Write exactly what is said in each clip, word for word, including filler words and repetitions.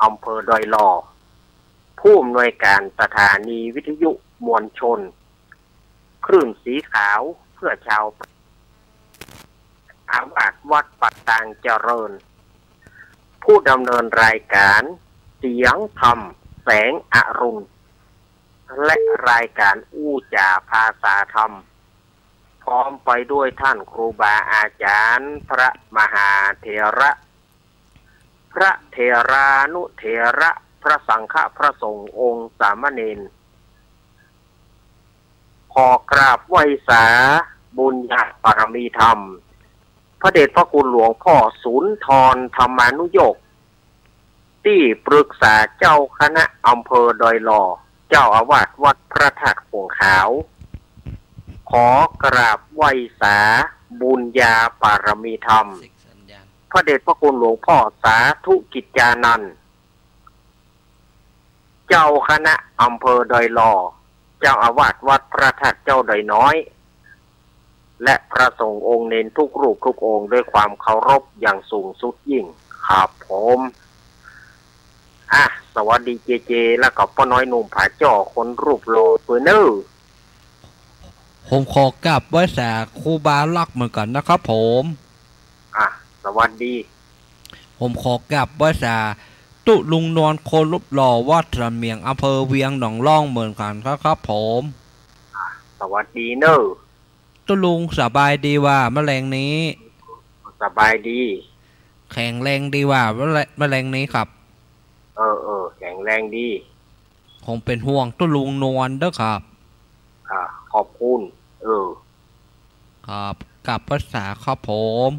อำเภอดอยหล่อ ผู้อำนวยการสถานีวิทยุมวลชน คลื่นสีขาวเพื่อชาว อาวาสวัดป่าตางเจริญ ผู้ดำเนินรายการเสียงธรรมแสงอรุณ และรายการอู้จ๋าภาษาธรรม พร้อมไปด้วยท่านครูบาอาจารย์ พระมหาเถระ พระเถรานุเถระ พระสังฆะ พระสงฆ์ องค์สามเณร ขอกราบไหว้สาบุญญาบารมีธรรม พระเดชพระคุณหลวงพ่อสุนทรธรรมานุโยค ตี้ปรึกษาเจ้าคณะอำเภอดอยหล่อ เจ้าอาวาสวัดพระธาตุข่วงขาว ขอกราบไหว้สาบุญญาบารมีธรรม พระเดชพระคุณหลวงพ่อสาธุกิจจานันท์ เจ้าคณะอำเภอดอยหล่อ เจ้าอาวาสวัดพระธาตุเจ้าดอยน้อย และพระสงฆ์องค์เณรทุกรูปทุกองค์ ด้วยความเคารพอย่างสูงสุดยิ่ง ครับผม อ่ะ สวัสดีเจเจ แล้วก็ป้อน้อยหนุ่มผาจ้อคนรูปหล่อเปือเน้อ ผมขอกราบไหว้สาครูบาลักษณ์เหมือนกันนะครับผม อ่ะ สวัสดี ผมขอกราบไหว้สาตุ๊ลุงนวลคนรูปหล่อวัดสามเหมียงอำเภอเวียงหนองล่องเหมือนกันครับผม อ่ะ สวัสดีเน้อ ตุ๊ลุงสบายดีว่าเมื่อแลงนี้ สบายดี แข็งแรงดีว่าเมื่อแล- เมื่อแลงนี้ครับ เออ เออ แข็งแรงดี ผมเป๋นห่วงตุ๊ลุงนวลเด้อครับ อ่า ขอบคุณ เออ ครับ กราบไหว้สาครับผม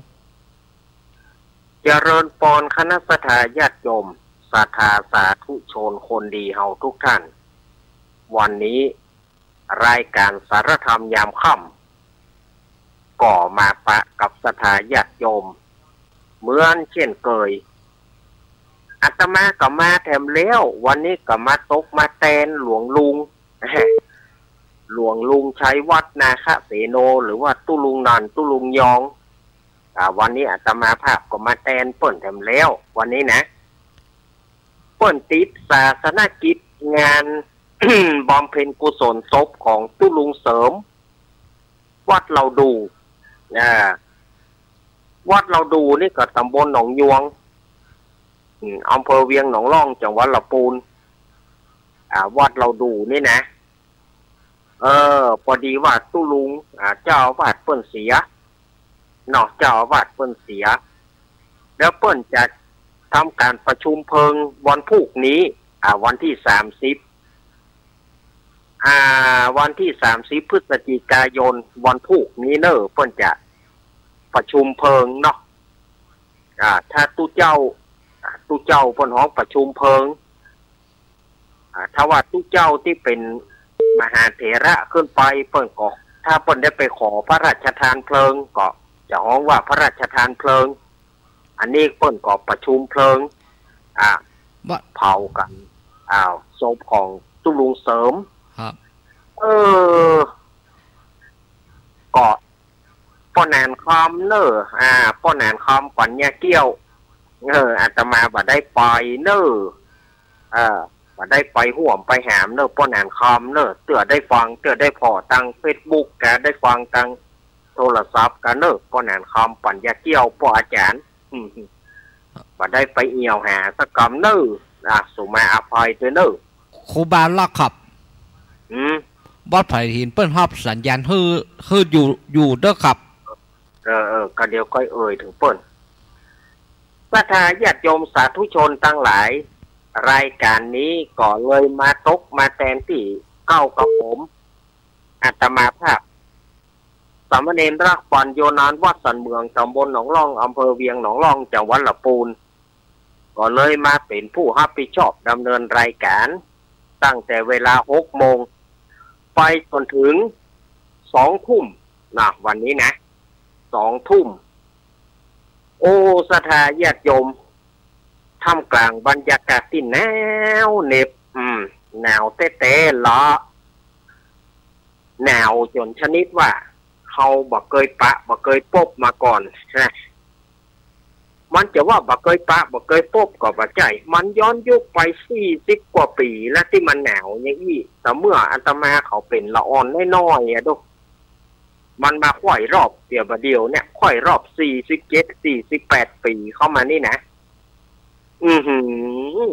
เจริญปอนคณะศรัทธาญาติโยม ศรัทธาสาธุชนคนดีเฮาทุกท่าน วันนี้ รายการสารธรรมยามค่ำ ก็มาปะกับศรัทธาญาติโยม เหมือนเช่นเคย อาตมาก็มาแถมแล้ว วันนี้ก็มาตกมาแตนหลวงลุง หลวงลุงชัยวัฒน์นาคเสโน หรือว่าตุ๊ลุงนันท์ตุ๊ลุงยอง อ่า วันนี้อาตมาภาพก็มาแตนเปิ้นแถมแล้ว วันนี้นะ เปิ้นติดศาสนกิจงาน บำเพ็ญกุศลศพของตุ๊ลุงเสริม วัดเหล่าดู่ อ่า วัดเหล่าดู่นี่ก็ตำบลหนองยวง อืม อำเภอเวียงหนองล่อง จังหวัดละปูน อ่า วัดเหล่าดู่นี่นะ เออ พอดีว่าตุ๊ลุง อ่า เจ้าอาวาสเปิ้นเสีย เนาะ เจ้าอาวาสเปิ้นเสีย แล้วเปิ้นจะทำการประชุมเพลิงวันพูกนี้ อ่า วันที่สามสิบ อ่า วันที่สามสิบพฤศจิกายน วันพูกนี้เน้อ เปิ้นจะประชุมเพลิงเนาะ อ่า ถ้าตุ๊เจ้า อ่า ตุ๊เจ้าเปิ้นฮ้องประชุมเพลิง อ่า ถ้าว่าตุ๊เจ้าตี้เป๋นมหาเถระขึ้นไป เปิ้นก็ ถ้าเปิ้นได้ไปขอพระราชทานเพลิง ก็จะฮ้องว่าพระราชทานเพลิง อันนี้เปิ้นก็ประชุมเพลิง อ่า ว่า เผากั๋น อ้าว ศพของตุ๊ลุงเสริม ครับ เออ ก็ ป้อหนานคำเน้อ อ่า ป้อหนานคำปัญญาเกี้ยว เออ อาตมาบ่ได้ไปเน้อ เออ บ่ได้ไปฮ่วมไปหามเน้อ ป้อหนานคำเน้อ เตื้อได้ฟัง เตื้อได้ผ่อตางเฟซบุ๊ก กาได้ฟังตางโทรศัพท์กาเน้อ ป้อหนานคำปัญญาเกี้ยว ป้ออาจ๋ารย์ อืม บ่ได้ไปเอี่ยวหาสักกำเน้อ อ่ะ สุมาอภัยตวยเน้อ ครูบาลักษณ์ครับ อืม บ่าใผเห็นเปิ้นฮับสัญญาณหื้อ หื้ออยู่ อยู่เด้อครับ เออ เออ ก็เดี๋ยวก้อยเอ่ยเถิงเปิ้น ศรัทธาญาติโยมสาธุชนตังหลาย รายการนี้ก็เลยมาตกมาแตนตี้เก้ากับผม อาตมาภาพ สามเณรรักปัญโญ นานวัดสันเหมือง ตำบลหนองล่อง อำเภอเวียงหนองล่อง จังหวัดละปูน ก็เลยมาเป๋นผู้ฮับผิดชอบดำเนินรายการ ตั้งแต่เวลาหกโมง ไปจ๋นเถิงสองทุ่มนะ วันนี้นะ สองทุ่ม โอ้ ศรัทธาญาติโยม ท่ามกลางบรรยากาศตี้หนาวเหน็บ อืม หนาวแต๊ๆ ละ หนาวจ๋นชนิดว่า เฮาบ่เกยปะ บ่เกยปบมาก่อนนะ มันจะว่าบ่เกยปะบ่เกยปบก็บ่ใจ้ มันย้อนยุคไปสี่สิบกว่าปี๋แล้วตี้มันหนาวอย่างอี้ แต่เมื่ออาตมาเขาเป๋นละอ่อนน้อยๆ อะดู มันมาค่อยรอบเดี๋ยวบ่าเดี่ยวเนี่ย ค่อยรอบสี่สิบเจ็ด สี่สิบแปดปี๋เข้ามานี่นะ อือหือ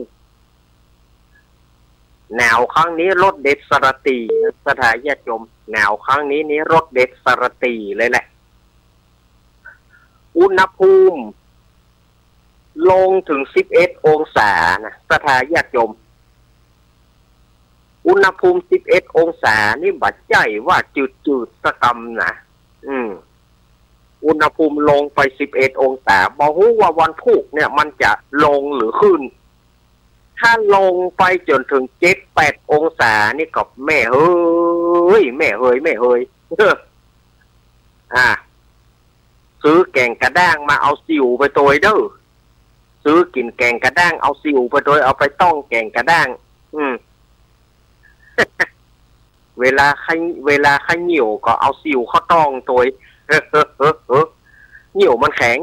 หนาวครั้งนี้รสเด็ดสะระตี่นะ ศรัทธาญาติโยม หนาวครั้งนี้นี่รสเด็ดสะระตี่เลยแหละ อุณหภูมิลงเถิงสิบเอ็ดองศานะ ศรัทธาญาติโยม อุณหภูมิสิบเอ็ดองศานี่บ่ใจ้ว่าจืดๆ สักกำนะ อืม อุณหภูมิลงไปสิบเอ็ดองศา บ่ฮู้ว่าวันพูกเนี่ยมันจะลงหรือขึ้น ถ้าลงไปจ๋นเถิงเจ็ดแปดองศานี่ก็แม่เฮย แม่เฮย แม่เฮย อ่า ซื้อแก๋งกะด้างมาเอาสิวไปตวยเด้อ ซื้อกิ๋นแก๋งกะด้างเอาสิวไปตวย เอาไปต้องแก๋งกะด้าง อืม เวลาใค่ เวลาใค่หิ้วก็เอาสิวเข้าต้องตวย หิ้วมันแข็ง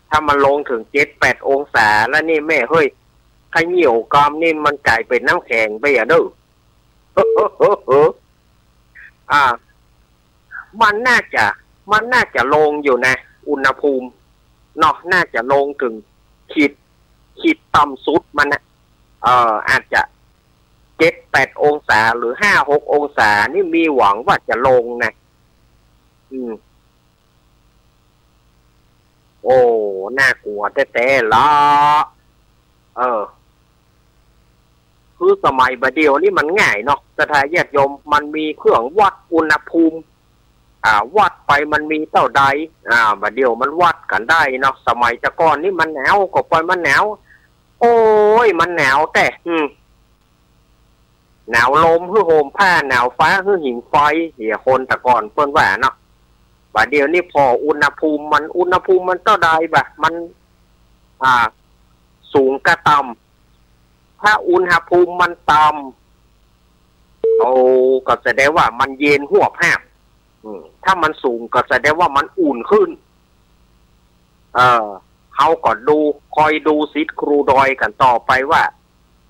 ถ้ามันลงเถิงเจ็ดแปดองศาแล้วนี่แม่เฮย ใค่หิ้วกำนี่มันก๋ายเป๋นน้ำแข็งไปอะเด้อ อ่า มันน่าจะ มันน่าจะลงอยู่นะ อุณหภูมิเนาะ น่าจะลงเถิงขีด ขีดต่ำสุดมันนะ เอ่อ อาจจะเจ็ดแปดองศาหรือห้าหกองศานี่มีหวังว่าจะลงนะ อืม โอ้ น่ากลัวแต๊ๆ ละ เออ คือสมัยบ่าเดี่ยวนี่มันง่ายเนาะ ศรัทธาญาติโยม มันมีเครื่องวัดอุณหภูมิ อ่า วัดไปมันมีเต้าใด อ่า บ่าเดี่ยวมันวัดกั๋นได้เนาะ สมัยแต่ก่อนนี่มันหนาวก็ปล่อยมันหนาว โอ้ย มันหนาวแต๊ อืม หนาวลมหื้อห่มผ้า หนาวฟ้าหื้อหิงไฟ เหียคนแต่ก่อนเปิ้นว่าเนาะ บ่าเดี่ยวนี้ผ่ออุณหภูมิมัน อุณหภูมิมันเต้าใดบ่ะ มัน อ่า สูงกะต่ำ ถ้าอุณหภูมิมันต่ำ โอ้ ก็แสดงว่ามันเย็นฮวบฮาบ อืม ถ้ามันสูงก็แสดงว่ามันอุ่นขึ้น เออ เฮาก็ดู คอยดูศิษย์ครูดอยกั๋นต่อไปว่า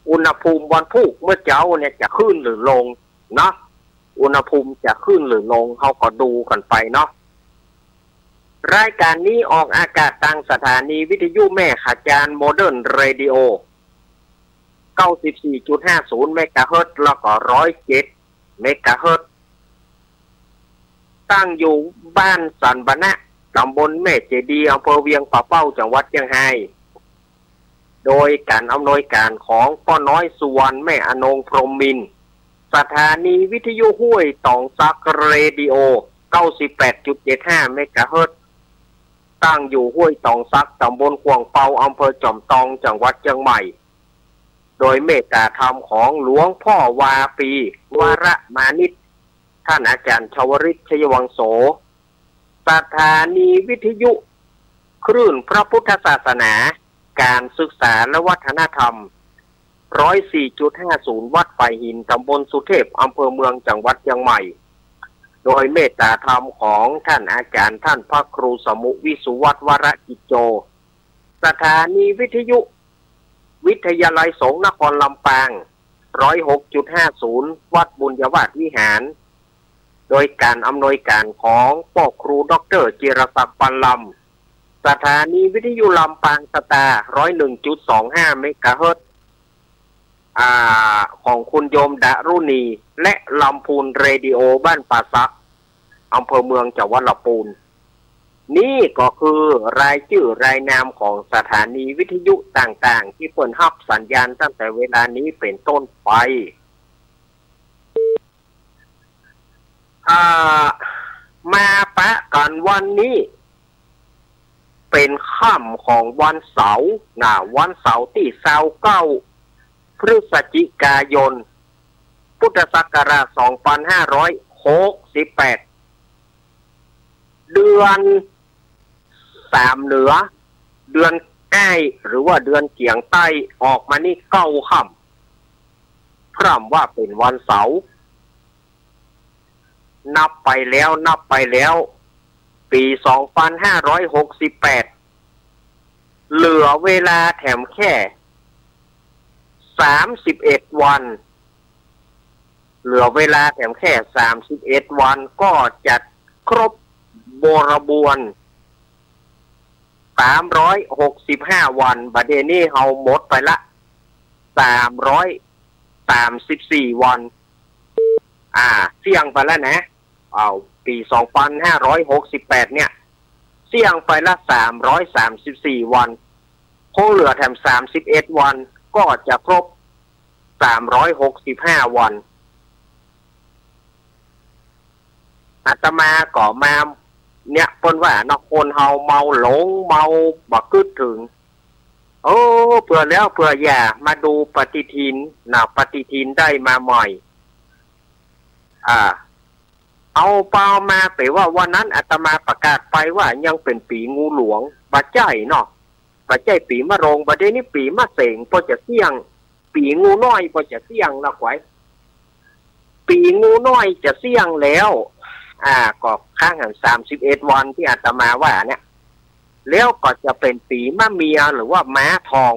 อุณหภูมิวันพูกเมื่อเจ๊าเนี่ยจะขึ้นหรือลงเนาะ อุณหภูมิจะขึ้นหรือลง เฮาก็ดูกั๋นไปเนาะ รายก๋านนี้ออกอากาศตางสถานีวิทยุแม่ขะจาน โมเดิร์นเรดิโอ เก้าสิบสี่จุดห้าศูนย์เมกะเฮิรตซ์ แล้วก็ร้อยเจ็ดเมกะเฮิรตซ์ ตั้งอยู่บ้านสันบะนะ ต๋ำบลแม่เจดีย์ อำเภอเวียงป่าเป้า จังหวัดเจียงฮาย โดยก๋านอำนวยก๋านของป้อน้อยสุวรรณ แม่อนงพรหมมินทร์ สถานีวิทยุห้วยต๋องสัก เรดิโอ เก้าสิบแปดจุดเจ็ดห้าเมกะเฮิรตซ์ ตั้งอยู่ห้วยต๋องสัก ต๋ำบลขวางเปา อำเภอจอมตอง จังหวัดเจียงใหม่ โดยเมตตาธรรมของหลวงพ่อวาปี วรมานิช ท่านอาจารย์ชวริต ชัยวังโส สถานีวิทยุคลื่นพระพุทธศาสนา ก๋านศึกษาและวัฒนธรรม ร้อยสี่จุดห้าศูนย์ วัดป่ายหิน ต๋ำบลสุเทพ อำเภอเมือง จังหวัดเจียงใหม่ โดยเมตตาธรรมของท่านอาจารย์ ท่านพระครูสมุห์ วิสุวัฒน์ วรกิจโจ สถานีวิทยุวิทยาลัยสงฆ์นครลำปาง ร้อยหกจุดห้าศูนย์ วัดบุญญาวาสวิหาร โดยก๋านอำนวยก๋านของป้อครูด็อกเตอร์จิรศักดิ์ ปันลำ สถานีวิทยุลำปางสตาร์ ร้อยหนึ่งจุดสองห้าเมกะเฮิรตซ์ อ่า ของคุณโยมดารุณี และลำพูนเรดิโอบ้านป่าสัก อำเภอเมือง จังหวัดลำพูน นี่ก็คือรายจื้อรายนามของสถานีวิทยุต่างๆ ตี้เปิ้นฮับสัญญาณตั้งแต่เวลานี้เป๋นต้นไป อ่า มาปะกั๋นวันนี้ เป๋นค่ำของวันเสาร์นะ วันเสาร์ตี้ซาวเก้า พฤศจิกายน พุทธศักราช สองพันห้าร้อยหกสิบแปด เดือนสามเหนือ เดือนอ้าย หรือว่าเดือนเจียงใต้ ออกมานี่เก้าค่ำ พร่ำว่าเป๋นวันเสาร์ นับไปแล้ว นับไปแล้ว ปี๋สองพันห้าร้อยหกสิบแปด เหลือเวลาแถมแค่สามสิบเอ็ดวัน เหลือเวลาแถมแค่สามสิบเอ็ดวัน ก็จะครบบริบูรณ์สามร้อยหกสิบห้าวัน บัดเดี๋ยวนี้เฮาหมดไปละสามร้อยสามสิบสี่วัน อ่า เสี้ยงไปแล้วนะ เอา ปีสองปันห้าร้อยหกสิบแปดเนี่ย เสี้ยงไปละสามร้อยสามสิบสี่วัน คงเหลือแถมสามสิบเอ็ดวัน ก็จะครบสามร้อยหกสิบห้าวัน อาตมาก็มาเนี่ย เปิ้นว่าเนาะ คนเฮาเมาหลง เมาบ่กึ๊ดถึง โอ้ เปื้อแล้วเปื้ออย่า มาดูปฏิทินนะ ปฏิทินได้มาใหม่ อ่า เอาเปล่ามา แป๋ว่าวันนั้นอาตมาประกาศไปว่ายังเป๋นปี๋งูหลวง บ่ใจ้เนาะ บ่ใจ้ปี๋มะโรง บัดเดี๋ยวนี้ปี๋มะเสง ปอจะเสี้ยง ปี๋งูน้อยปอจะเสี้ยงละไกว ปี๋งูน้อยจะเสี้ยงแล้ว อ่า ก็ค้างหั้นสามสิบเอ็ดวันตี้อาตมาว่าเนี่ย แล้วก็จะเป๋นปี๋มะเมียหรือว่าม้าทอง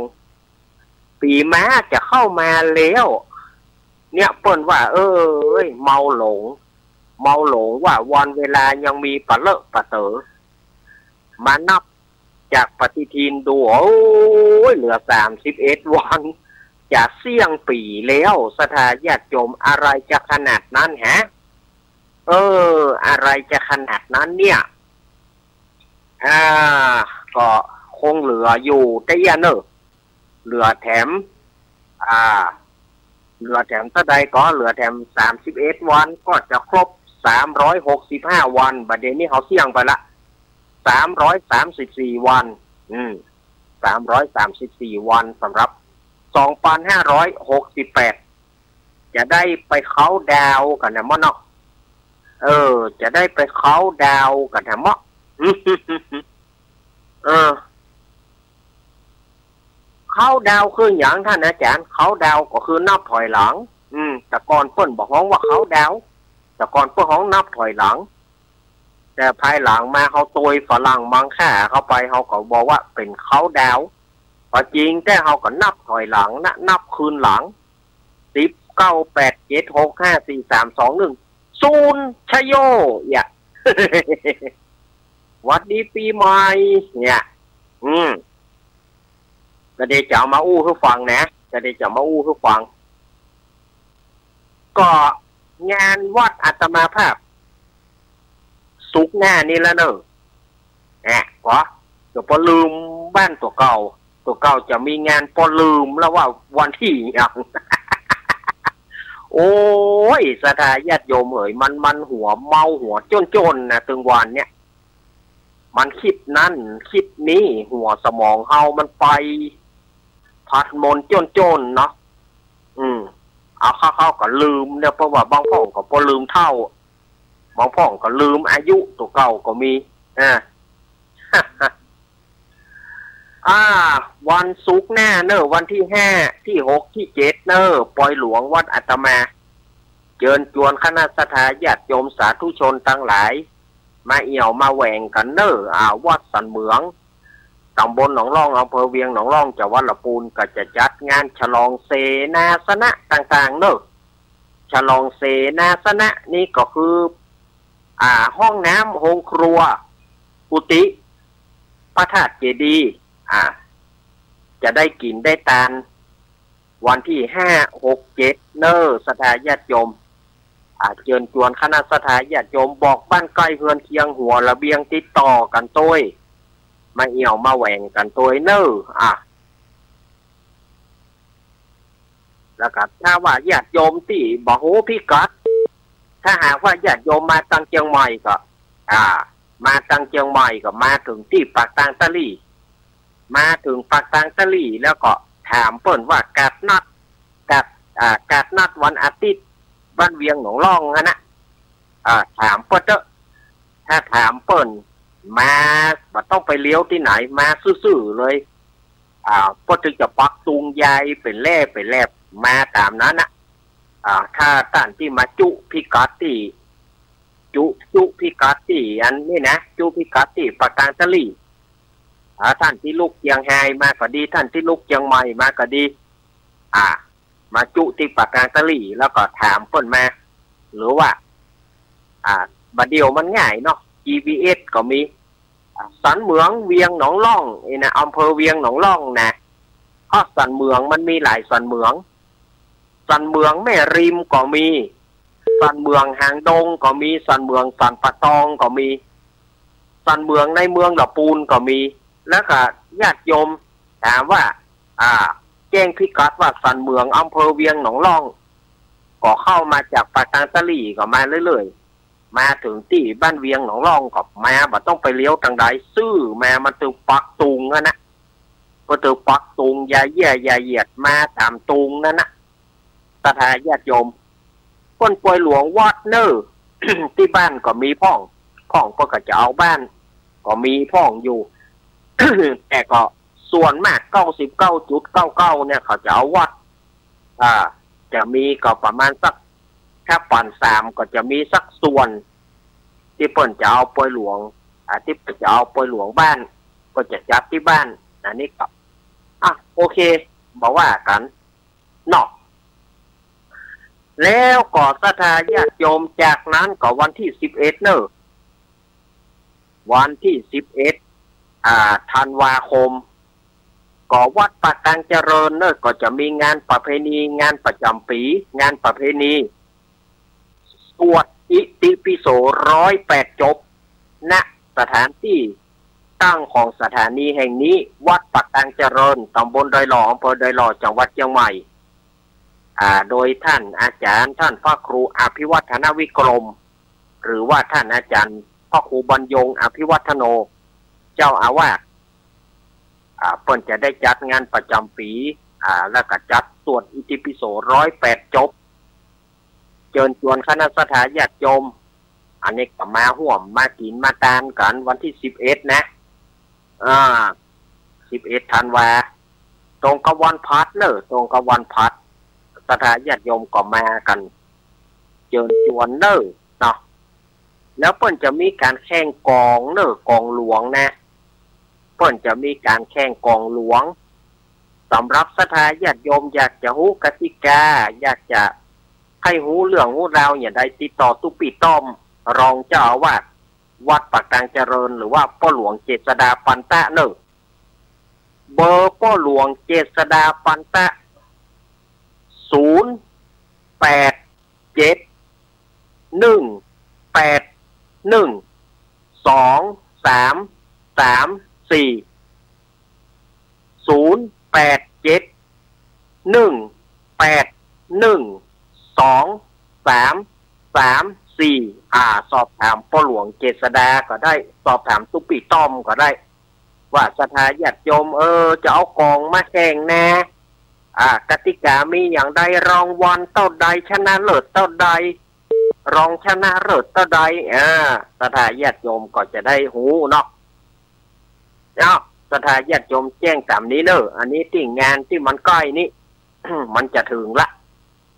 ปี๋ม้าจะเข้ามาแล้ว เนี่ยเปิ้นว่า เอ้ย เมาหลง เมาหลงว่าวันเวลายังมีปะเลอะปะเต๋อ มานับจากปฏิทินดู โอ้ย เหลือสามสิบเอ็ดวัน จะเสี้ยงปี๋แล้ว ศรัทธาญาติโยม อะไรจะขนาดนั้นฮะ เออ อะไรจะขนาดนั้นเนี่ย อ่า ก็คงเหลืออยู่เตื้อเน่อ เหลือแถม อ่า เหลือแถมเต้าใดก็ เหลือแถมสามสิบเอ็ดวัน ก็จะครบสามร้อยหกสิบห้าวัน บัดเดี๋ยวนี้เฮาเสี้ยงไปละสามร้อยสามสิบสี่วัน อืม สามร้อยสามสิบสี่วัน สำหรับสองปันห้าร้อยหกสิบแปด จะได้ไปเคาน์ดาวน์กั๋นแหมะเนาะ เออ จะได้ไปเคาน์ดาวน์กั๋นแหมะ เออ เคาน์ดาวน์คือหยังต้านอาจ๋ารย์ เคาน์ดาวน์ก็คือนับถอยหลัง อืม แต่ก่อนเปิ้นบ่ฮ้องว่าเคาน์ดาวน์ แต่ก่อนเปิ้นฮ้องนับถอยหลัง แต่ภายหลังมาเฮาตวยฝรั่งมังค่าเข้าไป เฮาก็บอกว่าเป๋นเคาน์ดาวน์ ก็จริง แต่เฮาก็นับถอยหลังนะ นับคืนหลัง สิบ เก้า แปด เจ็ด หก ห้า สี่ สาม สอง หนึ่ง ศูนย์ ชะโย เนี่ย หวัดดีปี๋ใหม่ เนี่ย อืม ก็เดจะเอามาอู้หื้อฟังนะ ก็เดจะเอามาอู้หื้อฟัง ก็งานวัดอาตมาภาพ ศุกร์หน้านี้แล้วเน่อ แหม ก็ เดี๋ยวปอลืมบ้านตั๋วเก่า ตั๋วเก่าจะมีงาน ปอลืมแล้วว่าวันตี้หยัง โอ้ย ศรัทธาญาติโยมเอ๋ย มัน มันหัวเมาหัวจ้นๆ นะ ตึงวันเนี่ย มันกึ๊ดนั้นกึ๊ดนี้ หัวสมองเฮามันไปผัดหม่นจ้นๆ เนาะ อืม เอาเข้าๆ ก็ลืมเนี่ย เพราะว่าบางพ่องก็ปอลืมเฒ่า บางพ่องก็ลืมอายุตั๋วเก่าก็มี อ่า อ่า วันศุกร์หน้าเน่อ วันตี้ห้า ตี้หก ตี้เจ็ด เน่อ ปอยหลวงวัดอาตมา เจิญจวนคณะศรัทธาญาติโยมสาธุชนตังหลาย มาเอี่ยวมาแหว่งกั๋นเน่อ อ่า วัดสันเหมือง ต๋ำบลหนองล่อง อำเภอเวียงหนองล่อง จังหวัดละปูน ก็จะจัดงานฉลองเสนาสนะต่างๆ เน่อ ฉลองเสนาสนะนี่ก็คือ อ่า ห้องน้ำ โฮงครัว กุฏิ พระธาตุเจดีย์ อ่า จะได้กิ๋นได้ตาน วันตี้ห้า หก เจ็ด เน่อ ศรัทธาญาติโยม อ่า เจิญจวนคณะศรัทธาญาติโยม บอกบ้านใก้เฮือนเคียงหัวระเบียงติดต่อกั๋นตวย มาเอี่ยวมาแหว่งกั๋นตวยเน่อ อ่า แล้วก็ถ้าว่าญาติโยมตี้บ่ฮู้พิกัด ถ้าหากว่าญาติโยมมาตังเจียงใหม่ก็ อ่า มาตังเจียงใหม่ก็มาเถิงตี้ปากตางตะลี่ มาเถิงปากตางตะลี่ แล้วก็ถามเปิ้นว่ากาดนัด กาด อ่า กาดนัดวันอาทิตย์ บ้านเวียงหนองล่องหั้นนะ อ่า ถามเปิ้นเต๊อะ ถ้าถามเปิ้น มา บ่ต้องไปเลี้ยวตี้ไหน มาซื่อๆ เลย อ่า เปิ้นตึงจะปักตุงยายเป๋นแล่เป๋นแล่ มาต๋ามนั้นนะ อ่า ถ้าต้านตี้มาจุพิกัดตี้ จุ จุพิกัดตี้อันนี้นะ จุพิกัดตี้ปากตางตะลี่ อ่า ต้านตี้ลุกเจียงฮายมาก็ดี ต้านตี้ลุกเจียงใหม่มาก็ดี อ่า มาจุ๊ตี้ปากกางตะหลี่ แล้วก็ถามเปิ้นมา หรือว่า อ่า บ่าเดี่ยวมันง่ายเนาะ จีพีเอส ก็มี อ่า สันเหมืองเวียงหนองล่อง นี่นะ อำเภอเวียงหนองล่องนะ เพราะสันเหมืองมันมีหลายสันเหมือง สันเหมืองแม่ริมก็มี สันเหมืองหางดงก็มี สันเหมืองสันป่าตองก็มี สันเหมืองในเมืองละปูนก็มี แล้วก็ญาติโยมถามว่า อ่า แจ้งพิกัดว่าสันเหมืองอำเภอเวียงหนองล่อง ก็เข้ามาจากปากกางตะหลี่ก็มาเรื่อยๆ มาเถิงตี้บ้านเวียงหนองล่องก็มา บ่ต้องไปเลี้ยวตางใด ซื่อมา มาเถิงปักตุงหั้นนะ พอเถิงปักตุง อย่าเยียะอย่าเหยียด มาต๋ามตุงนั้นนะ ศรัทธาญาติโยม เปิ้นปอยหลวงวัดเน่อ ตี้บ้านก็มีพ่อง พ่องเปิ้นก็จะเอาบ้าน ก็มีพ่องอยู่ แต่ก็ส่วนมาก เก้าสิบเก้าจุดเก้าเก้า เนี่ย เขาจะเอาวัด อ่า จะมีก็ประมาณสัก ถ้าป่านสามก็จะมีสักส่วน ตี้เปิ้นจะเอาปอยหลวง อ่า ตี้เปิ้นจะเอาปอยหลวงบ้าน ก็จะจัดตี้บ้าน อันนี้ก็ อ่ะ โอเค บ่ว่ากั๋นเนาะ แล้วก็ศรัทธาญาติโยม จากนั้นก็วันตี้สิบเอ็ดเน่อ วันตี้สิบเอ็ด อ่า ธันวาคม ก็วัดปากกางเจริญเน่อ ก็จะมีงานประเพณี งานประจ๋ำปี๋ งานประเพณี สวดอิติปิโสร้อยแปดจบ ณ สถานตี้ตั้งของสถานีแห่งนี้ วัดปากกางเจริญ ต๋ำบลดอยหล่อ อำเภอดอยหล่อ จังหวัดเจียงใหม่ อ่า โดยท่านอาจ๋ารย์ ท่านพระครูอภิวัฒนวิกรม หรือว่าท่านอาจ๋ารย์พระครูบรรยงอภิวัฒโน เจ้าอาวาส อ่า เปิ้นจะได้จัดงานประจ๋ำปี๋ อ่า แล้วก็จัดสวดอิติปิโสร้อยแปดจบ เจิญจวนคณะศรัทธาญาติโยม อันนี้ก็มาฮ่วมมากิ๋นมาตานกั๋นวันตี้สิบเอ็ดนะ อ่า สิบเอ็ดธันวา ตรงกับวันพฤหัสเน่อ ตรงกับวันพฤหัส ศรัทธาญาติโยมก็มากั๋น เจิญจวนเน่อเนาะ แล้วเปิ้นจะมีก๋านแข่งกลองเน่อ กลองหลวงนะ เปิ้นจะมีก๋านแข่งกลองหลวง สำหรับศรัทธาญาติโยมอยากจะฮู้กติกา อยากจะใค่ฮู้เรื่องฮู้ราวอย่างใด ติดต่อตุ๊ปี้ต้อม รองเจ้าอาวาสวัดปากกางเจริญ หรือว่าป้อหลวงเจษฎาปันตะเน่อ เบอร์ป้อหลวงเจษฎาปันตะ ศูนย์แปดเจ็ดหนึ่งแปดหนึ่งสองสามสามสี่ ศูนย์แปดเจ็ดหนึ่งแปดหนึ่งสองสามสามสี่ อ่า สอบถามป้อหลวงเจษฎาก็ได้ สอบถามตุ๊ปี้ต้อมก็ได้ ว่าศรัทธาญาติโยม เออ จะเอากลองมาแข่งแน่ อ่า กติกามีอย่างใด รางวัลเต้าใด ชนะเลิศเต้าใด รองชนะเลิศเต้าใด อ่า ศรัทธาญาติโยมก็จะได้ฮู้เนาะ เนาะ ศรัทธาญาติโยมแจ้งต๋ามนี้เน่อ อันนี้ตี้งานตี้มันใก้นี้ มันจะเถิงละ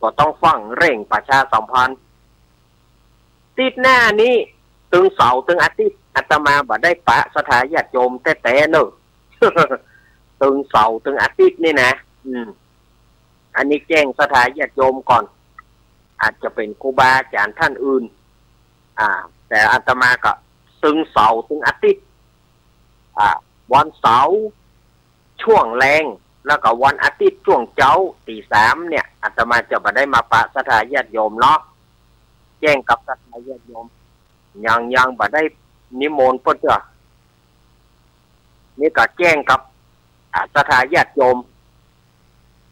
ก็ต้องฟั่งเร่งประชาสัมพันธ์ ติ๊ดหน้านี้ ตึงเสาร์ตึงอาติ๊ด อาตมาบ่ได้ปะศรัทธาญาติโยมแต๊ๆ เน่อ ตึงเสาร์ตึงอาติ๊ดนี่นะ อืม อันนี้แจ้งศรัทธาญาติโยมก่อน อาจจะเป๋นครูบาอาจ๋ารย์ต้านอื่น อ่า แต่อาตมาก็ตึงเสาร์ตึงอาติ๊ด อ่า วันเสาร์ช่วงแลง แล้วก็วันอาติ๊ดช่วงเจ๊าตี๋สามเนี่ย อาตมาจะบ่ได้มาปะศรัทธาญาติโยมเนาะ แจ้งกับศรัทธาญาติโยม ยัง ยังบ่ได้นิมนต์เปิ้นเตื้อ นี่ก็แจ้งกับ อ่า ศรัทธาญาติโยม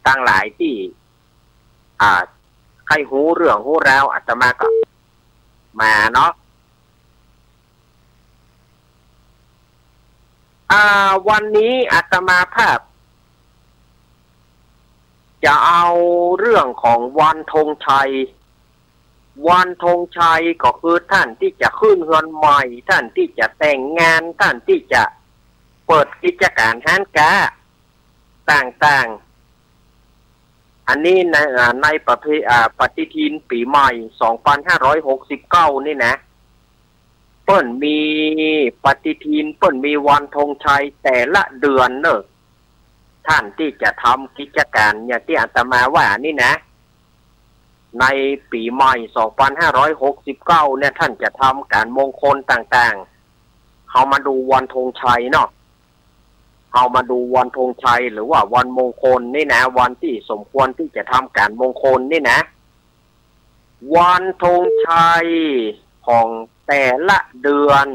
ตังหลายตี้ อ่า ใค่ฮู้เรื่องฮู้ราว อาตมาก็มาเนาะ อ่า วันนี้อาตมาภาพ จะเอาเรื่องของวันธงชัย วันธงชัยก็คือต้านตี้จะขึ้นเฮือนใหม่ ต้านตี้จะแต่งงาน ต้านตี้จะเปิดกิจก๋านฮ้านก๊าต่างๆ อันนี้ใน อ่า ในประเพ อ่า ปฏิทินปี๋ใหม่ สองปันห้าร้อยหกสิบเก้า นี่นะ เปิ้นมีปฏิทิน เปิ้นมีวันธงชัยแต่ละเดือนเน่อ ต้านตี้จะทำกิจก๋านอย่างตี้อาตมาว่านี่นะ ในปี๋ใหม่สองปันห้าร้อยหกสิบเก้าเนี่ย ต้านจะทำก๋านมงคลต่างๆ เฮามาดูวันธงชัยเนาะ เฮามาดูวันธงชัยหรือว่าวันมงคลนี่นะ วันตี้สมควรตี้จะทำก๋านมงคลนี่นะ วันธงชัยของแต่ละเดือน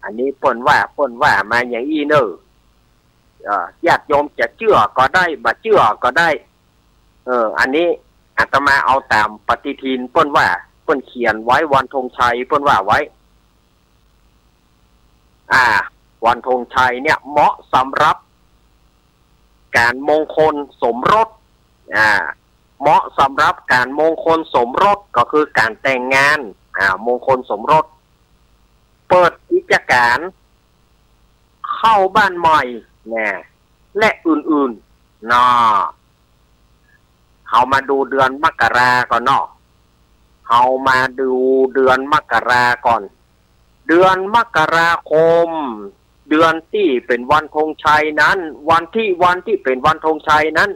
อันนี้เปิ้นว่า เปิ้นว่ามาอย่างอี้เน่อ เอ่อ ญาติโยมจะเจื้อก็ได้ บ่เจื้อก็ได้ เออ อันนี้อาตมาเอาต๋ามปฏิทินเปิ้นว่า เปิ้นเขียนไว้วันธงชัย เปิ้นว่าไว้ อ่า วันธงชัยเนี่ยเหมาะสำหรับก๋านมงคลสมรส อ่า เหมาะสำหรับก๋านมงคลสมรสก็คือก๋านแต่งงาน อ่า มงคลสมรส เปิดกิจก๋าน เข้าบ้านใหม่ นะ และอื่นๆ เนาะ เฮามาดูเดือนมกราก่อนเนาะ เฮามาดูเดือนมกราก่อน เดือนมกราคม เดือนตี้เป๋นวันธงชัยนั้น วันตี้ วันตี้เป๋นวันธงชัยนั้น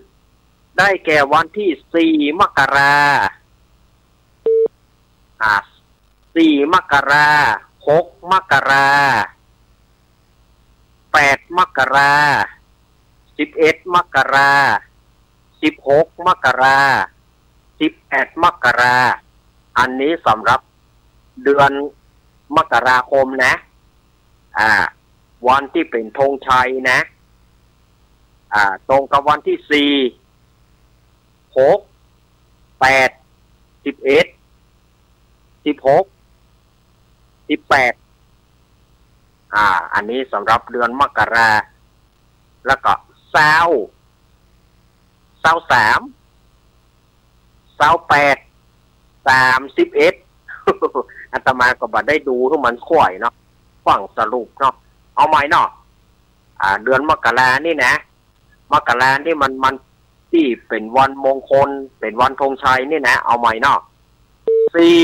ได้แก่วันตี้สี่มกรา อ่า สี่มกรา หกมกรา แปดมกรา สิบเอ็ดมกรา สิบหกมกรา สิบแปดมกรา อันนี้สำหรับเดือนมกราคมนะ อ่า วันตี้เป๋นธงชัยนะ อ่า ตรงกับวันตี้สี่ หก แปด สิบเอ็ด สิบหก สิบแปด อ่า อันนี้สำหรับเดือนมกรา แล้วก็ซาว ซาวสาม ซาวแปด สามสิบเอ็ด อาตมาก็บ่ได้ดูหื้อมันค่อยเนาะ ฟั่งสรุปเนาะ เอาใหม่เนาะ อ่า เดือนมกรานี่นะ มกรานี่มัน มันตี้เป๋นวันมงคล เป๋นวันธงชัยนี่นะ เอาใหม่เนาะ สี่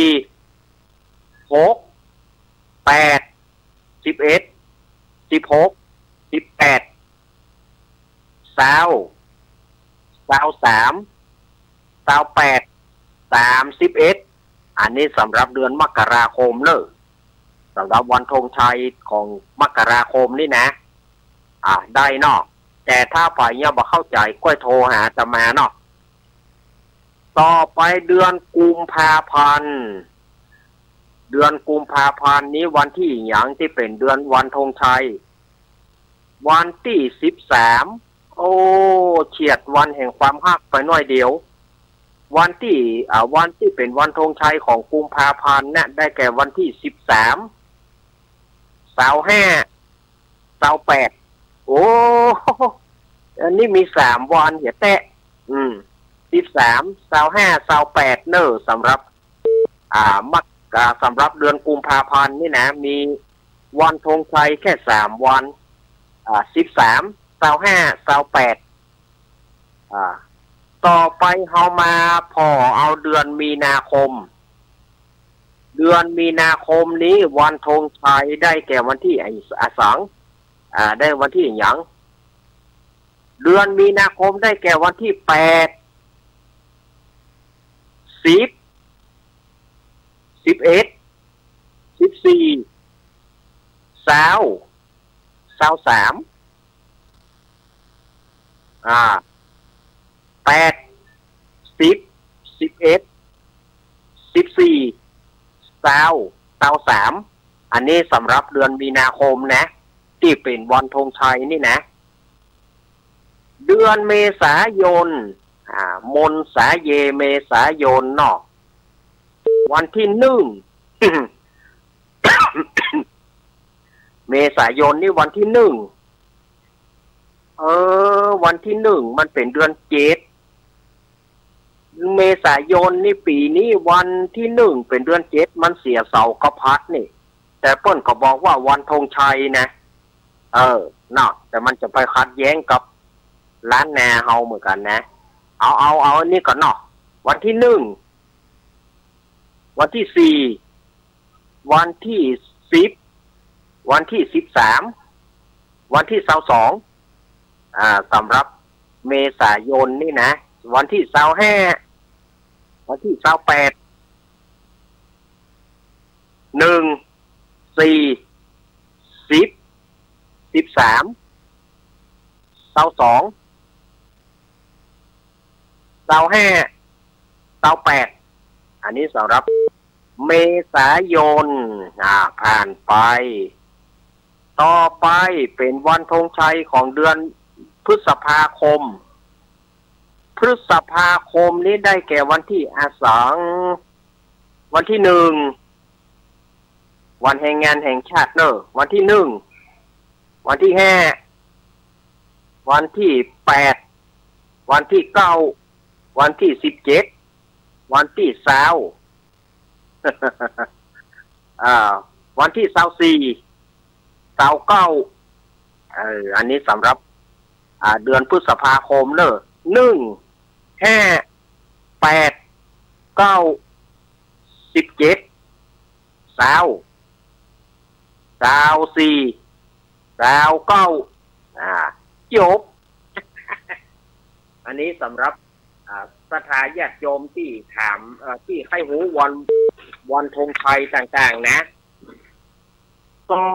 หก แปด สิบเอ็ด สิบหก สิบแปด ซาว ซาวสาม ซาวแปด สามสิบเอ็ด อันนี้สำหรับเดือนมกราคมเน่อ สำหรับวันธงชัยของมกราคมนี่นะ อ่า ได้เนาะ แต่ถ้าใผยังบ่เข้าใจ๋ ก้อยโทรหาอาตมาเนาะ ต่อไปเดือนกุมภาพันธ์ เดือนกุมภาพันธ์นี้วันตี้หยังตี้เป๋นเดือนวันธงชัย วันตี้สิบสาม โอ้ เฉียดวันแห่งความฮักไปหน้อยเดียว วันตี้ อ่า วันตี้เป๋นวันธงชัยของกุมภาพันธ์เนี่ย ได้แก่วันตี้สิบสาม ซาวห้า ซาวแปด โอ้ อันนี้มีสามวันเหียแต๊ อืม สิบสาม ซาวห้า ซาวแปด เน่อ สำหรับ อ่า มก อ่า สำหรับเดือนกุมภาพันธ์นี่นะ มีวันธงชัยแค่สามวัน อ่า สิบสาม ซาวห้า ซาวแปด อ่า ต่อไปเฮามาผ่อเอาเดือนมีนาคม เดือนมีนาคมนี้วันธงชัยได้แก่วันตี้อะ อะสัง อ่า ได้วันตี้หยัง เดือนมีนาคมได้แก่วันตี้แปด สิบ สิบเอ็ด สิบสี่ ซาว ซาวสาม อ่า แปด สิบ สิบเอ็ด สิบสี่ ซาว ซาวสาม อันนี้สำหรับเดือนมีนาคมนะ ตี้เป๋นวันธงชัยนี่นะ เดือนเมษายน อ่า มนสาเย เมษายนเนาะ วันตี้นึ่ง เมษายนนี่วันตี้นึ่ง เออ วันตี้นึ่งมันเป๋นเดือนเจ็ด เมษายนนี่ปี๋นี้วันตี้นึ่งเป๋นเดือนเจ็ด มันเสียเสาร์กะพัดนี่ แต่เปิ้นก็บอกว่าวันธงชัยนะ เออ เนาะ แต่มันจะไปขัดแย้งกับล้านนาเฮาเหมือนกั๋นนะ เอา เอา เอาอันนี้ก่อนเนาะ วันตี้นึ่ง วันตี้สี่ วันตี้สิบ วันตี้สิบสาม วันตี้ซาวสอง อ่า สำหรับเมษายนนี่นะ วันตี้ซาวห้า วันตี้ซาวแปด หนึ่ง สี่ สิบ สิบสาม ซาวสอง ซาวห้า ซาวแปด อันนี้สำหรับเมษายน อ่า ผ่านไป ต่อไปเป๋นวันธงชัยของเดือนพฤษภาคม พฤษภาคมนี้ได้แก่วันตี้อะสัง วันตี้หนึ่ง วันแฮงงานแห่งชาติเน่อ วันตี้หนึ่ง วันตี้ห้า วันตี้แปด วันตี้เก้า วันตี้สิบเจ็ด วันตี้ซาว อ่า วันตี้ซาวสี่ ซาวเก้า เออ อันนี้สำหรับ อ่า เดือนพฤษภาคมเน่อ หนึ่ง ห้า แปด เก้า สิบเจ็ด ซาว ซาวสี่ ซาวเก้า อ่า จบ อันนี้สำหรับ อ่า ศรัทธาญาติโยมตี้ถาม เอ่อ ตี้ใค่ฮู้วัน วันธงชัยต่างๆ นะ ต่อ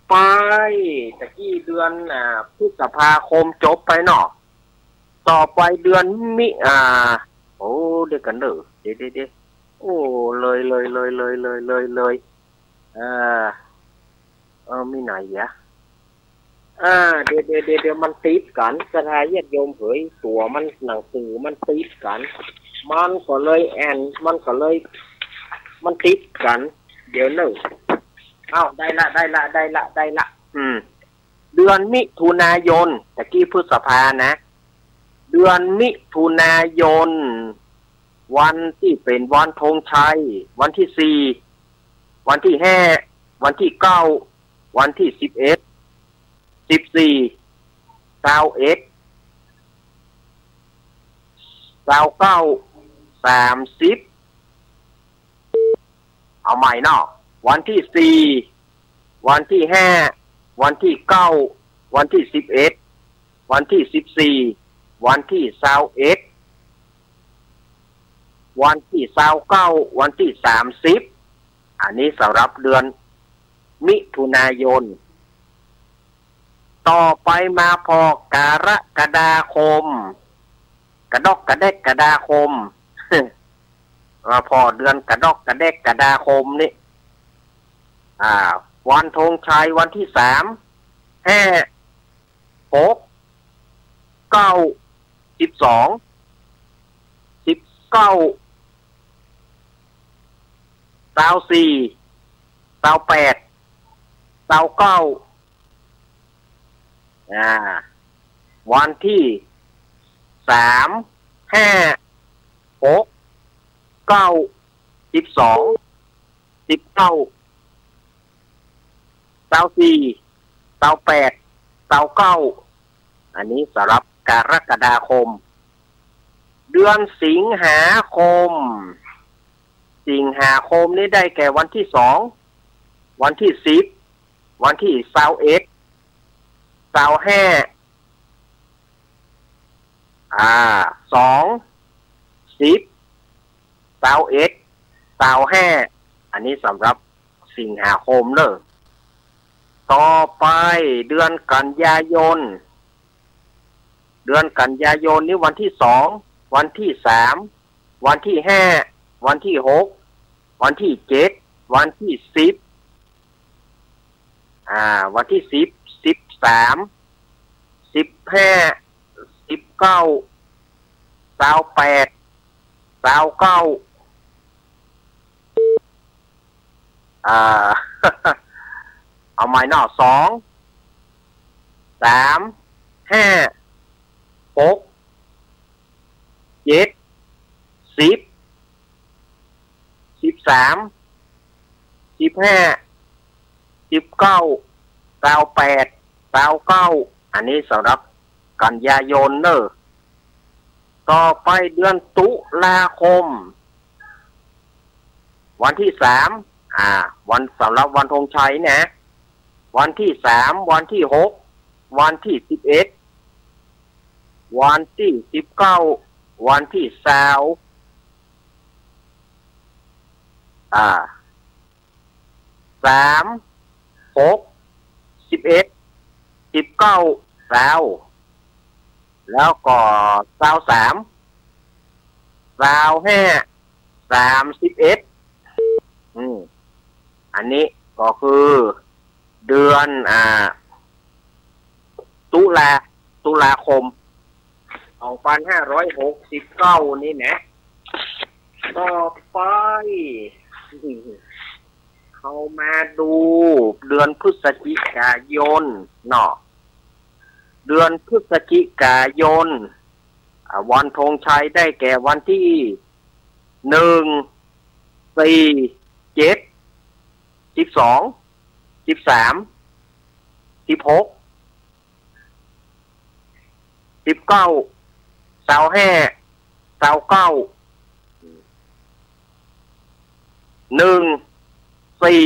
ไป ตะกี้เดือน อ่า พฤษภาคมจบไปเนาะ ต่อไปเดือนมิ อ่า โอ้ เดี๋ยวกั๋นเน่อ เดี๋ยว เดี๋ยว เดี๋ยว โอ้ เลย เลย เลย เอ่อ เออ มีไหนอะ อ่า เดี๋ยว เดี๋ยว เดี๋ยว เดี๋ยว มันติดกั๋น ศรัทธาญาติโยมเหย ตั๋วมัน หนังสือมันติดกั๋น มันก็เลยแอ่น มันก็เลย มันติดกั๋น เดี๋ยวเน่อ อ้าว ได้ละ ได้ละ ได้ละ ได้ละ อืม เดือนมิถุนายน ตะกี้พฤษภานะ เดือนมิถุนายน วันตี้เป๋นวันธงชัย วันตี้สี่ วันตี้ห้า วันตี้เก้า วันตี้สิบเอ็ด สิบสี่ ซาวเอ็ด ซาวเก้า สามสิบ เอาใหม่เนาะ วันตี้สี่ วันตี้ห้า วันตี้เก้า วันตี้สิบเอ็ด วันตี้สิบสี่ วันตี้ซาวเอ็ด วันตี้ซาวเก้า วันตี้สามสิบ อันนี้สำหรับเดือนมิถุนายน ต่อไปมาผ่อกรกฎาคม กระดอกกระแดกกระดาคม มาผ่อเดือนกระดอกกระแดกกระดาคมนี่ อ่า วันธงชัยวันตี้สาม ห้า หก เก้า สิบสอง สิบเก้า ซาวสี่ ซาวแปด ซาวเก้า อ่า วันตี้สาม ห้า หก เก้า สิบสอง สิบเก้า ซาวสี่ ซาวแปด ซาวเก้า อันนี้สำหรับกรกฎาคม เดือนสิงหาคม สิงหาคมนี้ได้แก่วันตี้สอง วันตี้สิบ วันตี้ซาวเอ็ด ซาวห้า อ่า สอง สิบ ซาวเอ็ด ซาวห้า อันนี้สำหรับสิงหาคมเน่อ ต่อไปเดือนกันยายน เดือนกันยายนนี้วันตี้สอง วันตี้สาม วันตี้ห้า วันตี้หก วันตี้เจ็ด วันตี้สิบ อ่า วันตี้สิบ สิบสาม สิบห้า สิบเก้า ซาวแปด ซาวเก้า อ่า เอาใหม่เนาะ สอง สาม ห้า หก เจ็ด สิบ สิบสาม สิบห้า สิบเก้า ซาวแปด ซาวเก้า อันนี้สำหรับกันยายนเน่อ ต่อไปเดือนตุลาคม วันตี้สาม อ่า วัน สำหรับวันธงชัยนะ วันตี้สาม วันตี้หก วันตี้สิบเอ็ด วันตี้สิบเก้า วันตี้ซาว อ่า สาม หก สิบเอ็ด สิบเก้า ซาว แล้วก็ซาวสาม ซาวห้า สามสิบเอ็ด อืม อันนี้ก็คือเดือน อ่า ตุลา ตุลาคม สองปันห้าร้อยหกสิบเก้า นี่นะ ต่อไป เข้ามาดูเดือนพฤศจิกายนเนาะ เดือนพฤศจิกายน อ่า วันธงชัยได้แก่วันตี้ หนึ่ง สี่ เจ็ด สิบสอง สิบสาม สิบหก สิบเก้า ซาวห้า ซาวเก้า หนึ่ง สี่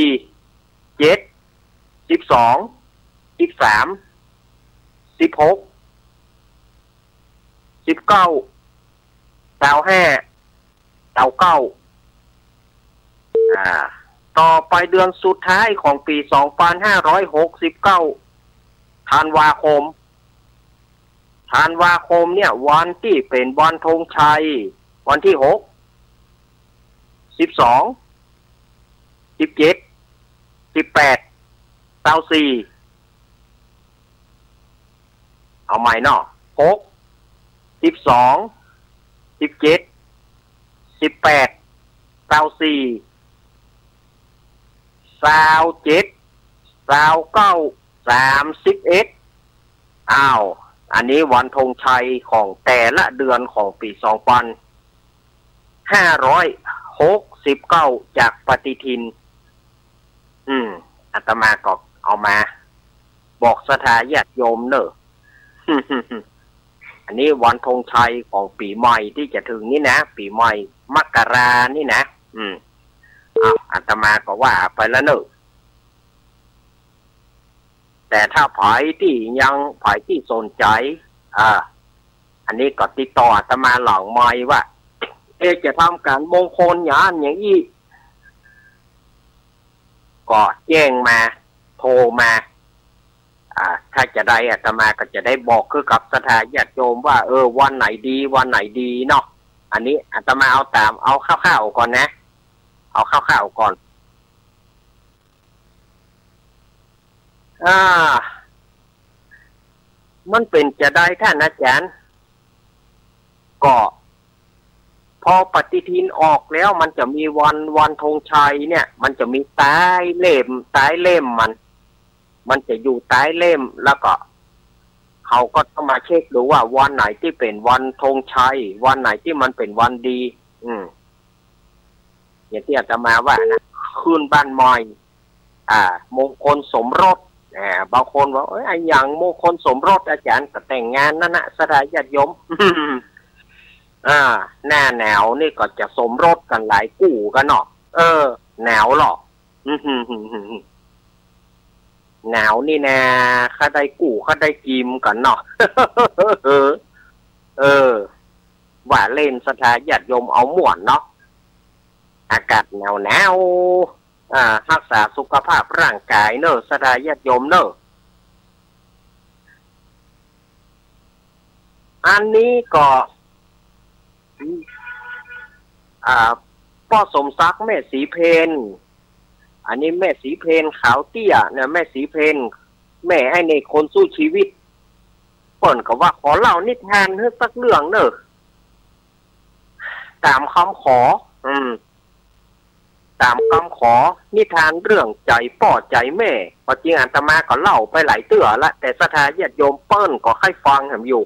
เจ็ด สิบสอง สิบสาม สิบหก สิบเก้า ซาวห้า ซาวเก้า อ่า ต่อไปเดือนสุดท้ายของปี๋ สองปันห้าร้อยหกสิบเก้า ธันวาคม ธันวาคมเนี่ย วันตี้เป๋นวันธงชัย วันตี้หก สิบสอง สิบเจ็ด สิบแปด ซาวสี่ เอาใหม่เนาะ หก สิบสอง สิบเจ็ด สิบแปด ซาวสี่ ซาวเจ็ด ซาวเก้า สามสิบเอ็ด อ้าว อันนี้วันธงชัยของแต่ละเดือนของปี๋ สองปันห้าร้อยหกสิบเก้า จากปฏิทิน อืม อาตมาก็เอามาบอกศรัทธาญาติโยมเน่อ อันนี้วันธงชัยของปี๋ใหม่ตี้จะเถิงนี่นะ ปี๋ใหม่มกรานี่นะ อืม อ้าว อาตมาก็ว่าไปแล้วเน่อ แต่ถ้าใผตี้ยัง ใผตี้สนใจ๋ อ่า อันนี้ก็ติดต่ออาตมาหลังไมค์ว่า เอ๊ะ จะทำก๋านมงคลอย่างอั้นอย่างอี้ ก็แจ้งมา โทรมา อ่า ถ้าจะได้อาตมาก็จะได้บอกคือกับศรัทธาญาติโยมว่า เออ วันไหนดี วันไหนดีเนาะ อันนี้อาตมาเอาต๋าม เอาคร่าวๆก่อนนะ เอาคร่าวๆก่อน อ่า มันเป๋นจาใดท่านอาจ๋ารย์ ก็พอปฏิทินออกแล้วมันจะมีวัน วันธงชัยเนี่ย มันจะมีต๊ายเล่ม ต๊ายเล่มมัน มันจะอยู่ต๊ายเล่ม แล้วก็เขาก็ต้องมาเช็คดูว่าวันไหนตี้เป๋นวันธงชัย วันไหนตี้มันเป๋นวันดี อืม อย่างตี้อาตมาว่านะ ขึ้นบ้านใหม่ อ่า มงคลสมรส อ่า บางคนว่า เอ้ย อะหยังมงคลสมรสอาจ๋ารย์ ก็แต่งงานนั่นนะ ศรัทธาญาติโยม อ่า หน้าหนาวนี่ก็จะสมรสกั๋นหลายกู้กั๋นเนาะ เออ หนาวเหรอ หนาวนี่นา ข้าได้กู้ ข้าได้กิ๋มกั๋นเนาะ เออ ว่าเล่น ศรัทธาญาติโยมเอาม่วนเนาะ อากาศหนาวหนาว อ่า ฮักษาสุขภาพร่างก๋ายเน่อ ศรัทธาญาติโยมเน่อ อันนี้ก็ อ่า ป้อสมศักดิ์ แม่ศรีเพญ อันนี้แม่ศรีเพญขาวเตี้ยเนี่ย แม่ศรีเพญ แม่ไอ้เนกคนสู้ชีวิต เปิ้นก็ว่าขอเล่านิทานหื้อสักเรื่องเน่อ ต๋ามกำขอ อืม ต๋ามกำขอ นิทานเรื่องใจ๋ป้อใจ๋แม่ ความจริงอาตมาก็เล่าไปหลายเตื้อละ แต่ศรัทธาญาติโยมเปิ้นก็ใค่ฟังแหมอยู่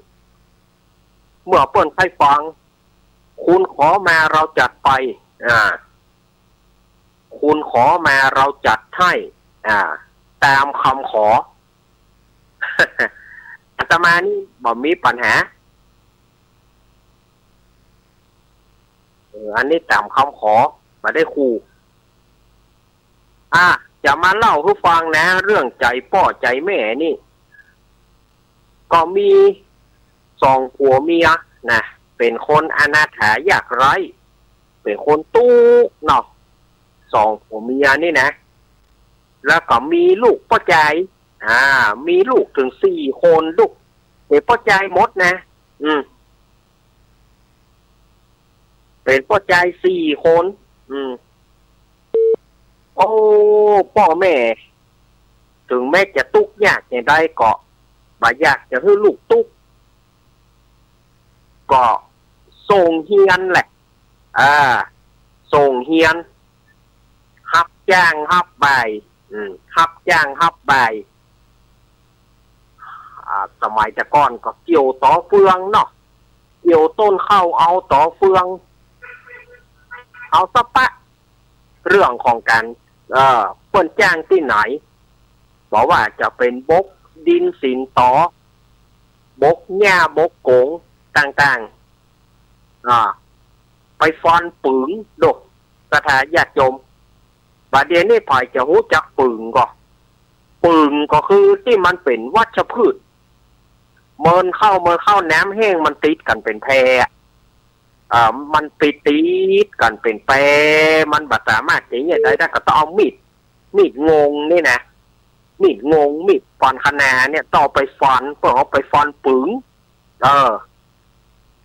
เมื่อเปิ้นใค่ฟัง คุณขอมาเราจัดไป อ่า คุณขอมาเราจัดให้ อ่า ต๋ามกำขอ อาตมานี่บ่มีปัญหา เออ อันนี้ต๋ามกำขอ บ่ได้ขู่ อ่ะ จะมาเล่าหื้อฟังนะ เรื่องใจ๋ป้อใจ๋แม่นี่ ก็มีสองผัวเมียนะ เป๋นคนอนาถายากไร้ เป๋นคนตุ๊กข์เนาะ สองผัวเมียนี่นะ แล้วก็มีลูกป้อใจ๋ อ่า มีลูกเถิงสี่คน ลูกเป๋นป้อใจ๋หมดนะ อืม เป๋นป้อใจ๋สี่คน อืม โอ้ ป้อแม่ เถิงแม้จะตุ๊กข์ยากจะใดก็บ่อยากจะหื้อลูกตุ๊กข์ ก็ส่งเฮียนแหละ อ่า ส่งเฮียน ฮับจ้างฮับบ่าย อืม ฮับจ้างฮับบ่าย อ่า สมัยแต่ก่อนก็เกี่ยวต๋อเฟืองเนาะ เกี่ยวต้นข้าวเอาต๋อเฟือง เอาสะปะ เรื่องของก๋าน เอ่อ เปิ้นจ้างตี้ไหน บ่ว่าจะเป๋นบกดินสินต๋อ บกหญ้าบกโก๋งต่างๆ อ่า ไปฟอนปึ๋ง โด ศรัทธาญาติโยม บ่าเดี่ยวนี้ใผจะฮู้จักปึ๋งก่อ ปึ๋งก็คือตี้มันเป๋นวัชพืช เมินเข้า เมินเข้า น้ำแห้งมันติดกั๋นเป๋นแพ อ่า มันไปติดกั๋นเป๋นแพ มันบ่สามารถจะเยียะใดได้ ก็ต้องเอามีด มีดงงนี่นะ มีดงง มีดฟอนคะนาเนี่ย ต้องเอาไปฟอน เปิ้นเอาไปฟอนปึ๋ง เออ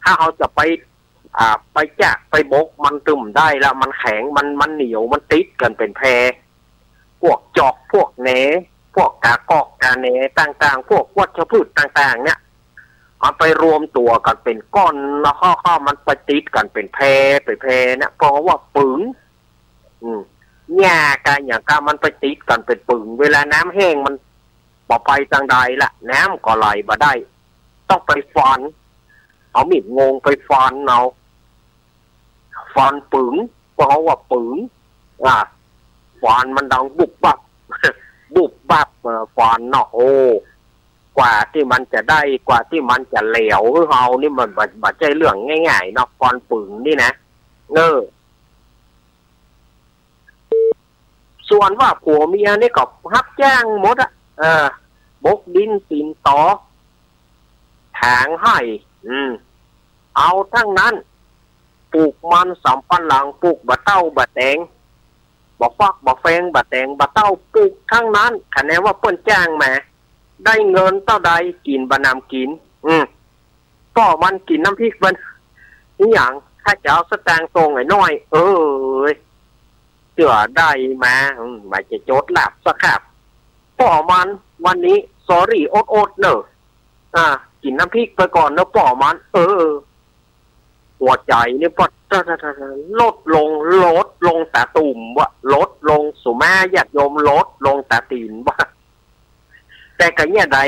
ถ้าเฮาจะไป อ่า ไปจากไปบกมันตึมได้ละ มันแข็ง มัน มันเหนียว มันติดกั๋นเป๋นแพ พวกจอก พวกแหน พวกกากอกกาแหนต่างๆ พวกวัชพืชต่างๆ เนี่ย มันไปรวมตั๋วกั๋นเป๋นก้อน แล้วก็ ก็มันไปติดกั๋นเป๋นแพ เป๋นแพเนี่ย เปิ้นว่าปึ๋ง อืม หญ้ากาหยังกามันไปติดกั๋นเป๋นปึ๋ง เวลาน้ำแห้งมันบ่ไปตางใดละ น้ำก็ไหลบ่ได้ ต้องไปฟอน เอามีดงงไปฟอนเอา ฟอนปึ๋ง เปิ้นว่าปึ๋ง อ่า ฟอนมันดังบุบบับ บุบบับ เอ่อ ฟอนเนาะ โอ้ กว่าตี้มันจะได้ กว่าตี้มันจะแหลวหื้อเฮานี่มันบ่ บ่ใจ้เรื่องง่ายๆ เนาะ ฟอนปึ๋งนี่นะ เออ ส่วนว่าผัวเมียนี่ก็ฮับจ้างหมดอะ เออ บกดินสินต๋อ ถางไฮ่ อืม เอาตึงนั้น ปลูกมันสำปะหลัง ปลูกบ่าเต้าบ่าแตง บ่าฟักบ่าแฟง บ่าแตง บ่าเต้า ปลูกตึงนั้น คะแนนว่าเปิ้นจ้างมา ได้เงินเต้าใด กิ๋นบ่หนำกิ๋น อืม ป้อมันกิ๋นน้ำพริกมัน อิหยัง ถ้าจะเอาสตางค์ส่งไอ้น้อย เอ้ย เตื้อได้มา อืม บ่าจะจดลาบสักคาบ ป้อมัน วันนี้ sorry อดๆ เน่อ อ่า กิ๋นน้ำพริกไปก่อนเน่อ ป้อมัน เออ หัวใจ๋นี่ป้อ ลดลง ลดลงต๋าตุ่มวะ ลดลง สุมาญาติโยม ลดลงต๋าตี๋นวะ แต่ก็เยียะใด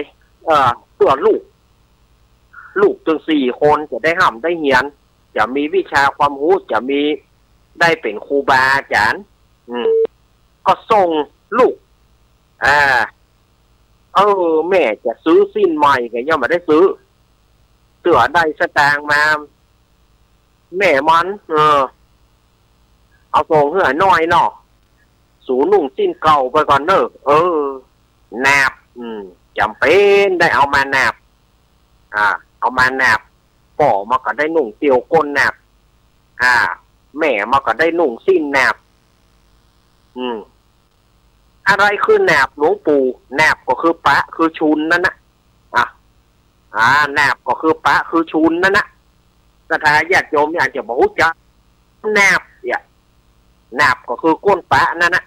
เอ่อ เปื้อลูก ลูกตึงสี่คนจะได้ฮ่ำได้เฮียน จะมีวิชาความฮู้ จะมี ได้เป๋นครูบาอาจ๋ารย์ อืม ก็ส่งลูก อ่า เออ แม่จะซื้อสิ้นใหม่ก็ยังบ่ได้ซื้อ เตื้อได้สตางค์มา แม่มัน เออ เอาส่งหื้อน้อยเนาะ สูนุ่งสิ้นเก่าไปก่อนเน่อ เออ นาบ อืม จ๋ำเป๋นได้เอามานาบ อ่า เอามานาบ ป้อมันก็ได้นุ่งเตียวก้นนาบ อ่า แม่มันก็ได้นุ่งสิ้นนาบ อืม อะไรคือนาบหลวงปู่ นาบก็คือปะคือชุนนั่นนะ อ่ะ อ่า นาบก็คือปะคือชุนนั่นนะ ศรัทธาญาติโยมเนี่ยอาจจะบ่ฮู้จัก นาบเนี่ย นาบก็คือก้นปะนั่นนะ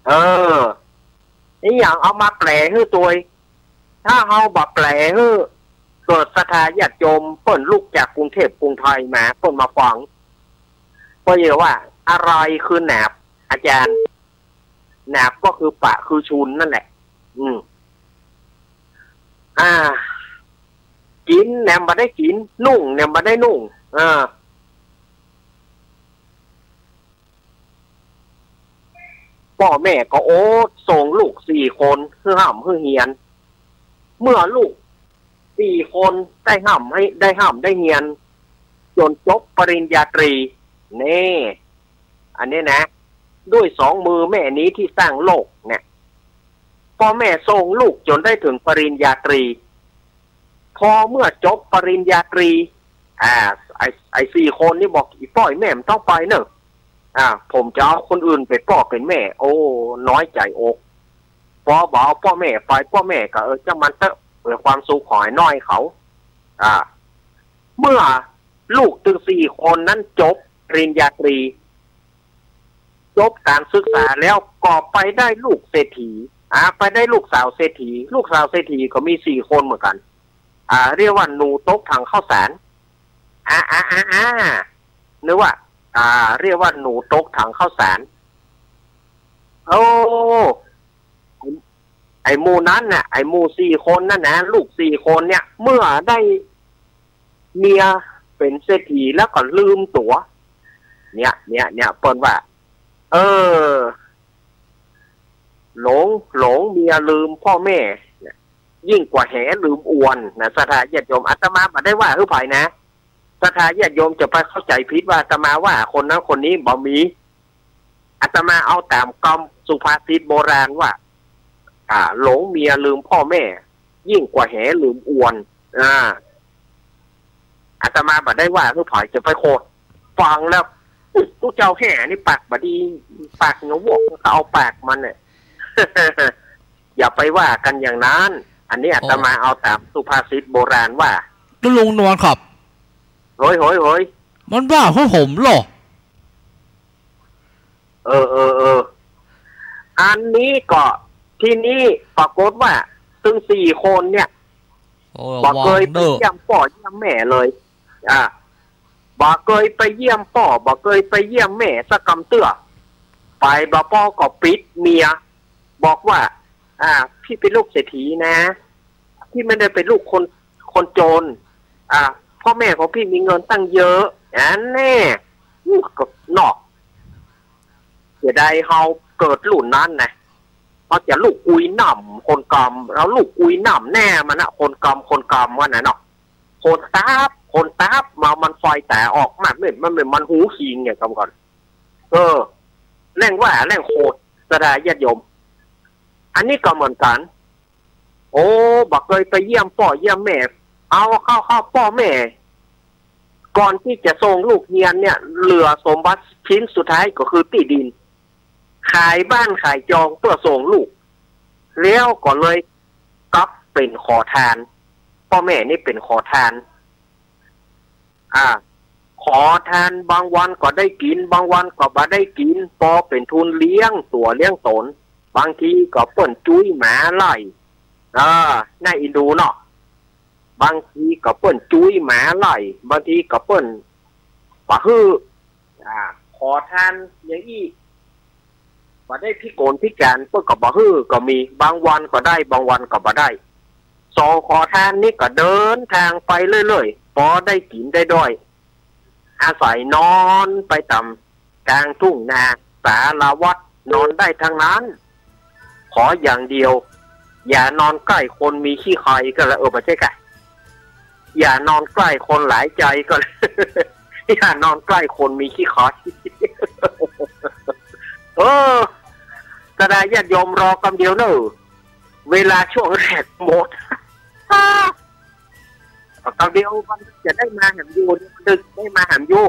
เออ นี่อย่างเอามาแปลหื้อตวย ถ้าเฮาบ่แปลหื้อ เกิดศรัทธาญาติโยมเปิ้นลุกจากกรุงเทพฯกรุงไทยมา เปิ้นมาฟัง เปิ้นจะว่า อะไรคือนาบ อาจ๋ารย์ นาบก็คือปะคือชุนนั่นแหละ อืม อ่า กิ๋นแหนมบ่ได้กิ๋น นุ่งแหนมบ่ได้นุ่ง เออ ป้อแม่ก็อดส่งลูกสี่คนหื้อฮ่ำหื้อเฮียน เมื่อลูกสี่คนได้ฮ่ำหื้อ ได้ฮ่ำได้เฮียน จ๋นจบปริญญาตรี แน่ อันนี้นะ ด้วยสองมือแม่นี้ตี้สร้างโลกเนี่ย ป้อแม่ส่งลูกจ๋นได้เถิงปริญญาตรี พอเมื่อจบปริญญาตรี อ่า ไอ้ ไอ้สี่คนนี่บอก "อี่ป้ออี่แม่บ่ต้องไปเน่อ อ่า ผมจะเอาคนอื่นไปป้อเป๋นแม่" โอ้ น้อยใจ๋อก ปอบ่เอาป้อแม่ไป ป้อแม่ก็ เออ จ้างมันเต๊อะ เปื้อความสุขของไอ้น้อยเขา อ่า เมื่อลูกตึงสี่คนนั้นจบปริญญาตรี จบก๋านศึกษาแล้วก็ไปได้ลูกเศรษฐี อ่า ไปได้ลูกสาวเศรษฐี ลูกสาวเศรษฐีก็มีสี่คนเหมือนกั๋น อ่า เรียกว่าหนูตกถังข้าวสาร อ่า อ่า อ่า อ่า นึกว่า อ่า เรียกว่าหนูตกถังข้าวสาร โอ้ ไอ้หมู่นั้นน่ะ ไอ้หมู่สี่คนนั่นนะ ลูกสี่คนเนี่ย เมื่อได้เมียเป๋นเศรษฐีแล้วก็ลืมตั๋ว เนี่ย เนี่ย เนี่ย เปิ้นว่า เออ หลง หลงเมียลืมป้อแม่ ยิ่งกว่าแหลืมอวนนะ ศรัทธาญาติโยม อาตมาบ่ได้ว่าหื้อใผนะ ศรัทธาญาติโยมจะไปเข้าใจ๋ผิดว่าอาตมาว่าคนนั้นคนนี้ บ่มี อาตมาเอาต๋ามกำสุภาษิตโบราณว่า อ่า หลงเมียลืมป้อแม่ ยิ่งกว่าแหลืมอวน อ่า อาตมาบ่ได้ว่าหื้อใผ จะไปโขด ฟังแล้ว อุ๊ย ตุ๊เจ้าแห่นี่ปากบ่ดี ปากเหนียวหวก ก็เอาปากมันเนี่ย อย่าไปว่ากั๋นอย่างนั้น อันนี้อาตมาเอาต๋ามสุภาษิตโบราณว่า ตุ๊ลุงนวลครับ เฮ้ย เฮ้ย เฮ้ย มันว่าหื้อผมเหรอ เออ เออ เออ อันนี้ก็ ทีนี้ปรากฏว่า ตึงสี่คนเนี่ย โอ้ บ่เกยไปเยี่ยมป้อเยี่ยมแม่เลย อ่า บ่เกยไปเยี่ยมป้อ บ่เกยไปเยี่ยมแม่สักกำเตื้อ ไปบ่ปอก็ปิดเมีย บอกว่า อ่า พี่เป๋นลูกเศรษฐีนะ พี่ไม่ได้เป๋นลูกคน คนจน อ่า ป้อแม่ของพี่มีเงินตั้งเยอะ อันแน่ อู้ ก็เนาะ เสียดายเฮาเกิดรุ่นนั้นนะ เฮาจะลูกกุยหนำคนกำ เฮาลูกกุยหนำแน่มันนะ คนกำ คนกำว่านั้นเนาะ คนตาบ คนตาบมา มันไฟแต๋ออกมา มัน มัน มันหูคิงเนี่ย กำก่อน เออ แหล่งว่า แหล่งโขด ศรัทธาญาติโยม อันนี้ก็เหมือนกั๋น โอ้ บ่เกยไปเยี่ยมป้อเยี่ยมแม่ เอาเข้า เข้าป้อแม่ ก่อนตี้จะส่งลูกเฮียนเนี่ย เหลือสมบัติชิ้นสุดท้ายก็คือตี้ดิน ขายบ้านขายจองเปื้อส่งลูก แล้วก็เลยกลับเป๋นขอทาน ป้อแม่นี่เป๋นขอทาน อ่า ขอทานบางวันก็ได้กิ๋น บางวันก็บ่ได้กิ๋น ปอเป๋นทุนเลี้ยงตั๋วเลี้ยงต๋น บางทีก็เปิ้นจุ๊ยหมาไล่ เออ น่าเอ็นดูเนาะ บางทีก็เปิ้นจุ๊ยหมาไล่ บางทีก็เปิ้นบ่หื้อ อ่า ขอทานอย่างอี้ บ่ได้พิกลพิก๋าน เปิ้นก็บ่หื้อก็มี บางวันก็ได้ บางวันก็บ่ได้ สองขอทานนี้ก็เดินตางไปเรื่อยๆ ปอได้กิ๋นได้ด้อย อาศัยนอนไปต๋ามก๋างทุ่งนา สารวัตรนอนได้ตังนั้น ขออย่างเดียว อย่านอนใก้คนมีขี้ใครก็แล้ว เออ บ่ใจ้ก่ะ อย่านอนใก้คนหลายใจ๋ก็แล้ว อย่านอนใก้คนมีขี้ใคร เออ ศรัทธาญาติโยมรอกำเดียวเน่อ เวลาช่วงแรกหมด กำเดียวมันจะได้มาแหมอยู่ มันจะได้มาแหมอยู่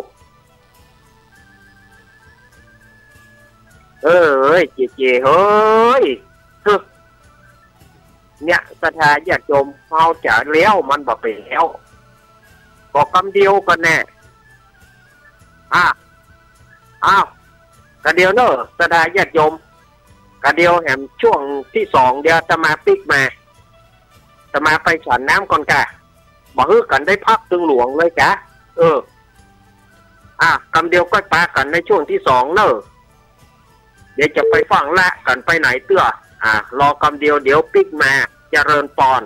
เออ เฮ้ย เจเจ เฮ้ย เฮ้อ เนี่ย ศรัทธาญาติโยม เฮาจะแล้วมันบ่เป๋นแล้ว บอกกำเดียวก่อนแน่ อ่ะ อ้าว กำเดียวเน่อ ศรัทธาญาติโยม กำเดียวแหมช่วงตี้สอง เดี๋ยวอาตมาปิ๊กมา อาตมาไปฉันน้ำก่อนก่ะ บ่หื้อกั๋นได้พักตึงหลวงเลยก่ะ เออ อ่ะ กำเดียวก้อยปะกั๋นในช่วงตี้สองเน่อ เดี๋ยวจะไปฟั่งละกั๋นไปไหนเตื้อ อ่ะ รอกำเดียว เดี๋ยวปิ๊กมา เจริญปอน